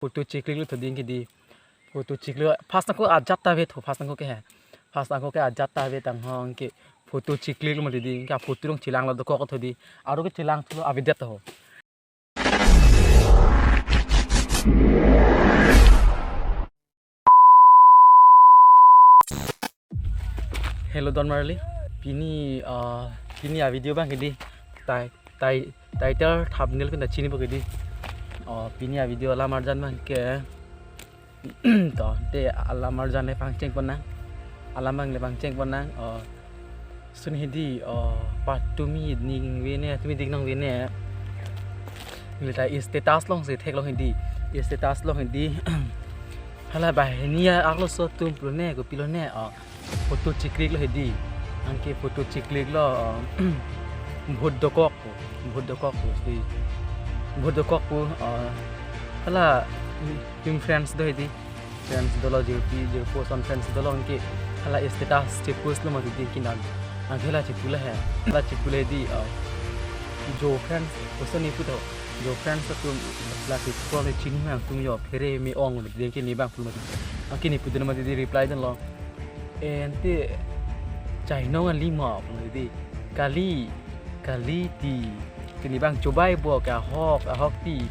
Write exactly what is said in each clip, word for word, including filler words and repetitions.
Photo chekliklo tho ding ke dei. Photo cheklik. First ako ajat ta ave tho, first ako ke he. First ako ke ajat ta ave tang ho anke photo chekliklo mati dei. Anke photo along chelanglo dokok tho dei. Aro ke chelangthulo avedet ho. Hello don marli, pini, ah, pini a video abang ke dei, tai-, tai-, title thumbnail pen ta chinipo ke dei. Oh, pini a video alam arjan abang ke, to, te alam arjan le pangcheng pon nang, alam abang le pangcheng pon nang. Oh, sun he dei, oh, patumi ning vene, tumi ning nang vene. Neli ta status along si theklong he dei, status along he dei. Hala banghini arloso atum pulo ne, kopilo ne, oh, photo chekliklo he dei. Anke photo chekliklo, oh, vote dokok pu, vote dokok pu si, vote dokok pu, oh, hala, mm, friends do he dei. Friends dolo, jirpi jirpo ason friends dolo anke hala status chepostlo mati dei kinan. Anke hala chepu la he, hala chepu le dei, oh, jo friends, koson ne pu tho. Jo friends atum, lake kro le chini ma atum jo phere me-ong lo dei ke ne abang pulo mati. Anke ne pudun mati dei, reply dunlo. Ente chainong ali ma pulo dei. Kali, kali ti. Ke ne abang chobai bo ke ahok, ahok ti.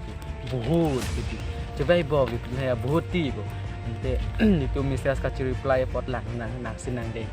Bahut ti. Chobai bo ke ne bahut ti bo. Ente itum message kachi reply apot lang nang, nang si nang dei.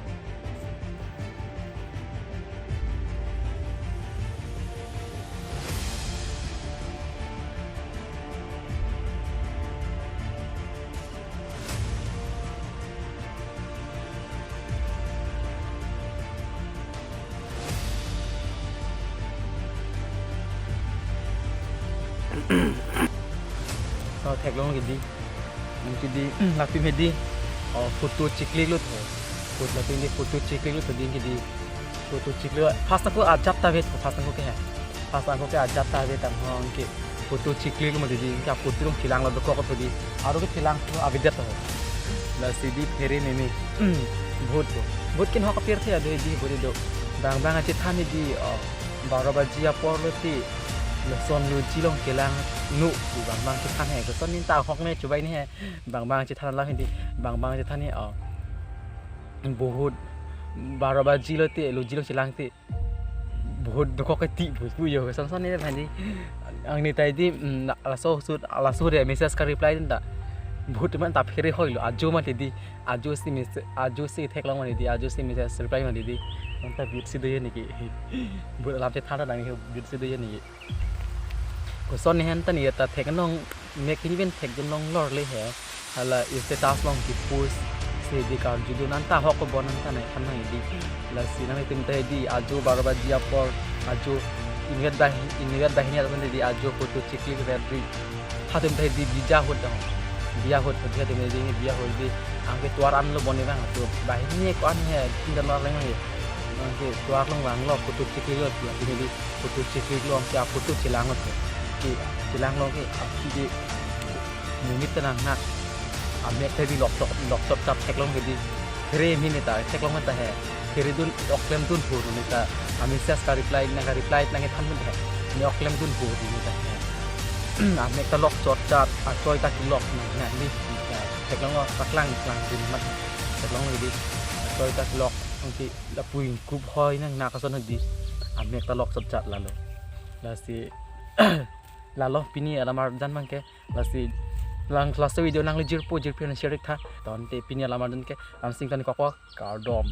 Oh, theklong ke dei. Anke dei, lapen he dei, oh, photo chekliklo tho. Photo, lapen dei photo chekliklo tho dei ke dei. Photo cheklik. First ako ajat ta ave tho, first ako ke he. First ako ke ajat ta ave tang ho anke photo chekliklo mati dei, anke photo along chelanglo dokok tho dei. Aro ke chelangthulo avedet ho. Lasi dei phere meme. Vote ko. Vote ke ahok apirthe ado he dei, vote do. Bang bang achethan he dei, oh, baro baji apor lo te, lason loji along chelang nu, bang bang chethan he. Koson ne ta ahok ne chobai ne he. Bang bang chethan lang he dei, bang bang chethan he, oh. Bahut, baro baji lo te, loji along chelang te, bahut dokok ke ti pu, pu jo, koson son ne than dei. Anke ne ta dei, mm, laso ahut, laso ahut message ka reply dun ta. Bahut man ta phere hoilo, ajo mati dei, ajo si message, ajo si theklong mati dei, ajo si message reply mati dei. Anta bit si do ye ne ke. Bahut alam chethan ta nang he, bit si do ye ne ke. Koson ne hen ta ne ta thek nong, mek hini pen thek dun long lor le he. Hala status along kepost si dei karju dun, anta ahok ko bon anta nai than nang he dei. Lasi nanglitum ta he dei, ajo baro baji apor, ajo inutvet bah-, inutvet banghini atum he dei, ajo photo cheklik vet ri. Hatum ta he dei biya ahut dong. Biya ahut, hatum he dei biya ahut dei. Anke tovar anlo bon ne abang atum. Banghini ko an he, tin dan lor leng he. Anke tovar along vanglo, photo chekliklo, hatum he dei. Photo chekliklo anke aphoto chelanglo ke. Ke chelanglo ke aphi dei mumit ta nang nak. Amek ta dei lok chok, lok chok chap theklong ke dei. Phere meme ne ta theklong ta he. Phere dun, ok klem dun phu ne ta. Amessage ka reply nang, ka reply nang kethan dun he. Ne ok klem dun phu ne ta he. Amek ta lok chot chat, achoi ta kelok nang nang dei. Theklonglo, paklang klang dun mat. Theklong dei. Achoi ta kelok. Anke lapu ingkup hoi nang nak ason dei. Amek ta lok chot chat lalo. Lasi lalo pini alam arjan abang ke. Lasi lang, laso video nangli jirpo jirpi an share ik tha. Tangte pini alam arjan ke, lam sing tani kokok, kardom.